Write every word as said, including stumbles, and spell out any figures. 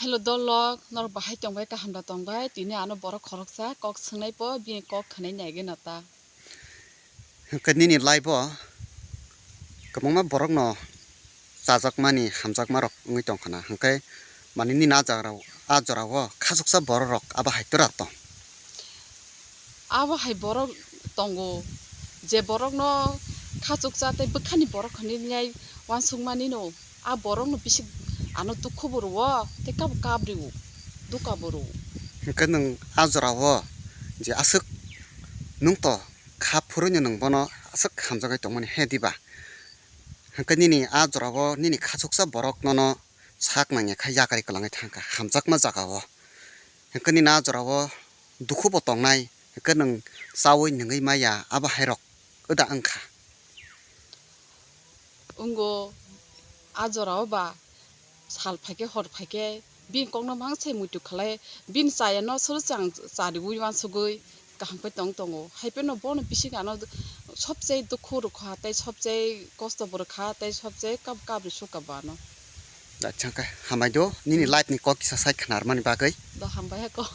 Hello dolok, norok bahai tongbai, kaham da tongbai? Tini ano borok khoroksa kok swngnai po, bini kok khwnai naigwi no ta. Hwnkhe nini life o kwbangma borokno chajakmani hamjakma rok wngwi tongkha na, hwnkhe mani nini a jora, a jorao khachuksa borok rok abo hai tora tong? Abo hai borok tongo, je borokno khachuksa tei bwkhani borok hinwi uansukmani no, a borokno bisi ano dukhu bo rwo tei kabo kabrio, duka bo rwo. Hwnkhe nwng a jorao je aswk nwng to kha phurwino nwng bono aswk hamjagwi tongmani he diba? Hwnkhe nini a jorao nini khachuksa borok nono sak nangya kha yakarwi kwlangwi thangkha hamjakma jagao. Hwnkhe nini a jorao dukhu bo tongnai, hwnkhe nwng chaui nungwi maya abo hai rok wda wngkha. Wngo, a jorao ba sal phaikhe hor phaikhe bini kokno mang se muitu khalai, bini chaya no soro chang chariui uansugui kaham khe tong tongo. Hai phano bono bising ano sobse dukhu rwkha tei sobse kosto bo rwkha tei sobse kab kabri sukha bo ano. Acha, hwnkhe hambai do nini life ni kok kisa sai khnar mani bagwi. Do hambai ha kok.